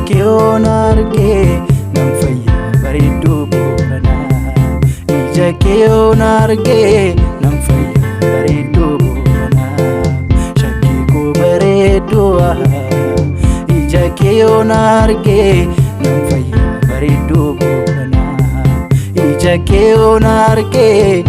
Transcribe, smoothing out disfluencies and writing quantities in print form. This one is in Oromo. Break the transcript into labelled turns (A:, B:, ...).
A: kee yoon argee nan fayyaa bareedduu Booranaa. Ija kee yoon argee nan fayyaa bareedduu Booranaa. Shakkii koo bareedduu, ija kee yoon argee nan fayyaa bareedduu Booranaa. Ija kee yoon argee